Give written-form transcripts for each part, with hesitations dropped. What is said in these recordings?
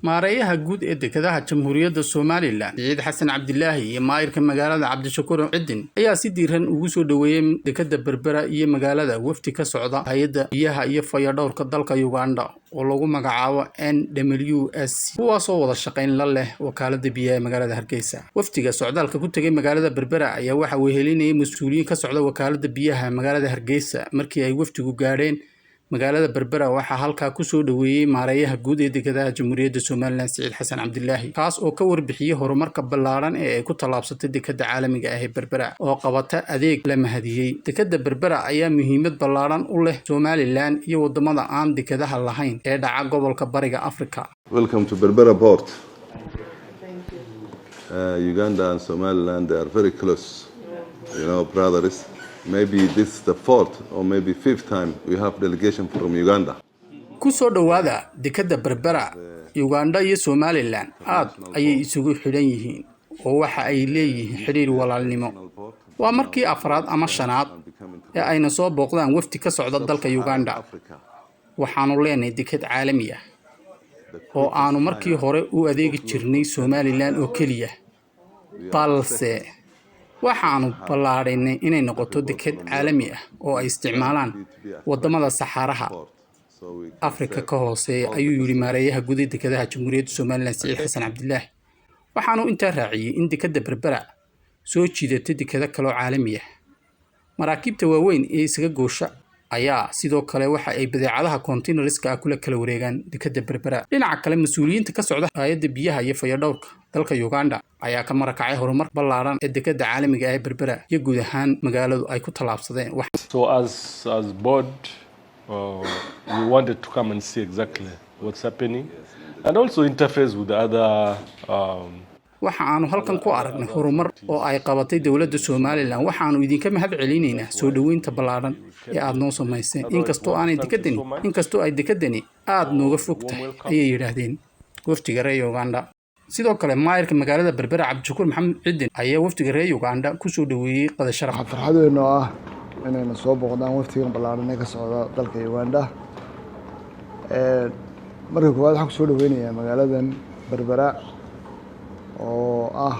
Maareeyaha guud ee dekedaha Jamhuuriyadda Somaliland, Siciid Xasan Cabdilaahi, iyo maayirka magaalada, Cabdishakuur Cidin, ayaa si diiran ugu soo dhoweeyey dekeda Berbera iyo magaalada wafdi ka socda hay-adda biyaha iyo fayadhowrka dalka Uganda oo lagu magacaabo NWS, kuwaasoo wada shaqayn la leh wakaalada biyaha ee magaalada Hargeysa. Wafdiga socdaalka ku tegay magaalada Berbera ayaa waxa wehelinayay mas-uuliyiin ka socda wakaalada biyaha magaalada Hargeysa. Markii ay wafdigu gaadheen magaalada Berbera, waxaa halkaa kusoo dhoweeyey maareeyaha guud ee dekedaha Jamhuuriyadda Somaliland, Siciid Xasan Cabdilaahi, kaas oo ka warbixiyey horumarka ballaaran ee ay ku tallaabsatay dekeda caalamiga ah ee Berbera oo qabata adeeg la mahadiyey. Dekeda Berbera ayaa muhiimad ballaaran u leh Somaliland iyo wadamada aan dekedaha lahayn ee dhaca gobolka Bariga Afrika. Welcome to Berbera Port. Uganda and Somaliland, they are very close, brothers. Maybe this is the fourth or maybe fifth time we have delegation from Uganda. Ku soo dhowaada dekeda Berbera. Uganda iyo Somaliland aad ayay isugu xidhan yihiin oo waxa ay leeyihiin xidhiir walaalnimo. Waa markii afraad ama shanaad ee ayna soo booqdaan wafdi ka socda dalka Uganda. Waxaanu leenahay deked caalami ah oo aanu markii hore u adeegi jirnay Somaliland oo keliya, balse waxaanu ballaadhinay inay noqoto deked caalami ah oo ay isticmaalaan wadamada Saxaaraha Afrika ka hooseeya, ayuu yidhi maareeyaha guud ee dekedaha Jamhuuriyadda Somaliland, Siciid Xasan Cabdilaahi. Waxaanu intaa raaciyey in dekeda Berbera soo jiidatay dekado kaloo caalami ah. Maraakiibta waaweyn ee isaga goosha ayaa sidoo kale waxa ay badeecadaha kontainariska ah kula kala wareegaan dekeda Berbera. Dhinaca kale, mas-uuliyiinta ka socda hay-adda biyaha iyo fayadhowrka dalka Uganda ayaa ka marakacay horumar ballaaran ee dekeda caalamiga ah ee Berbera iyo guud ahaan magaaladu ay ku tallaabsadeen. So as board, we wanted to come and see exactly what's happening and also interface with the other Waxa aanu halkan ku aragnay horumar oo ay qabatay dowladda Somaliland. Waxaanu idinka mahad celinaynaa soo dhoweynta ballaaran ee aada noo samayseen, inkastoo ay dekadani aada nooga fog tahay, ayay yidhaahdeen wafdiga reer Uganda. Sidoo kale, maayirka magaalada Berbera, Cabdishakuur Maxamed Cidin, ayaa wafdiga reer Uganda kusoo dhoweeyey qada sharaf. Waxaa farxad weyn oo ah inayna soo booqdaan waftigan ballaaran ee ka socda dalka Uganda. Marka koowaad, waxaan kusoo dhaweynayaa magaaladan Berbera oo ah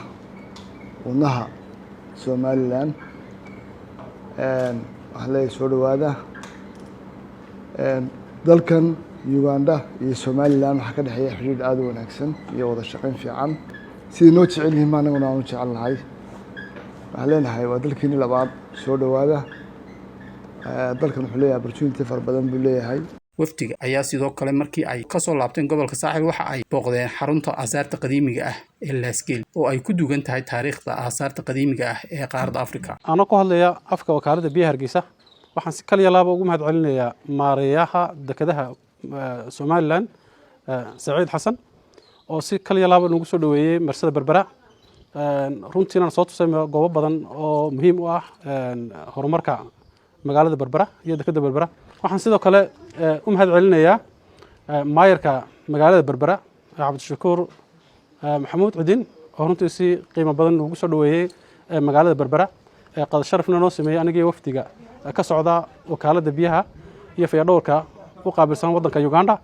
wadnaha Somaliland. Waxaan leeyahay soo dhawaada. Dalkan Uganda iyo Somaliland waxaa ka dhexeeya xidhiidh aada u wanaagsan iyo wada shaqeyn fiican. Sidai noo jecel yihiin ba anaguna aan u jecel nahay. Waxaan leenahay waa dalkiini labaad, soo dhawaada. Dalkan wuxuu leeyahay opportunity fara badan buu leeyahay. Wafdiga ayaa sidoo kale markii ay kasoo laabteen gobolka Saaxil waxa ay booqdeen xarunta aasaarta qadiimiga ah ee Laasgeel oo ay ku dugan tahay taariikhda aasaarta qadiimiga ah ee qaaradda Afrika. Anoo ku hadlaya afka wakaaladda biyaha Hargeysa, waxaan si kaliya laaba ugu mahad celinayaa maareeyaha dekedaha Somaliland, Saciid Xasan, oo si kaliya laaba nagu soo dhoweeyey marsada Berbera, runtiina soo tusay goobo badan oo muhiim u ah horumarka magaalada Berbera iyo dekeda Berbera. Waxaan sidoo kale u mahad celinayaa maayarka magaalada Berbera, Cabdishakuur Maxamuud Cidin, oo runtii si qiimo badan noogu soo dhoweeyey magaalada Berbera, qada sharafna noo sameeyey anigii wafdiga ka socda wakaaladda biyaha iyo fayadhowrka u qaabilsan waddanka Uganda.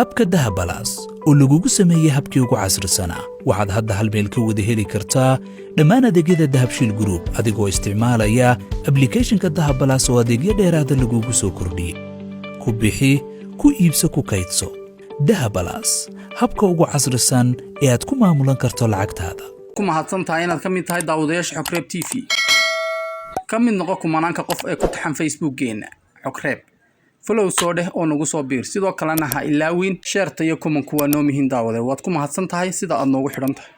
App-ka Dahabalaas oo lagugu sameeyey habkii ugu casrisanaa, waxaad hadda hal meel ka wada heli kartaa dhammaan adeegyada Dahabshiil Group adigoo isticmaalaya application-ka Dahabalaas oo adeegyo dheeraada lagugu soo kordhiyey. Ku bixi, ku iibso, ku kaydso. Dahabalaas, habka ugu casrisan ee aad ku maamulan karto lacagtaada. Ku mahadsan tahay inaad ka mid tahay daawadayaasha Xogreeb TV. Ka mid noqo kumanaanka qof ee ku taxan Facebookgeena Xogreeb. Follow soo dheh oo nagu soo biir. Sidoo kalena ha ilaawin share-ta iyo comment-ku, waa noo muhiim. Daawade, waad ku mahadsan tahay sida aad noogu xidhan tahay.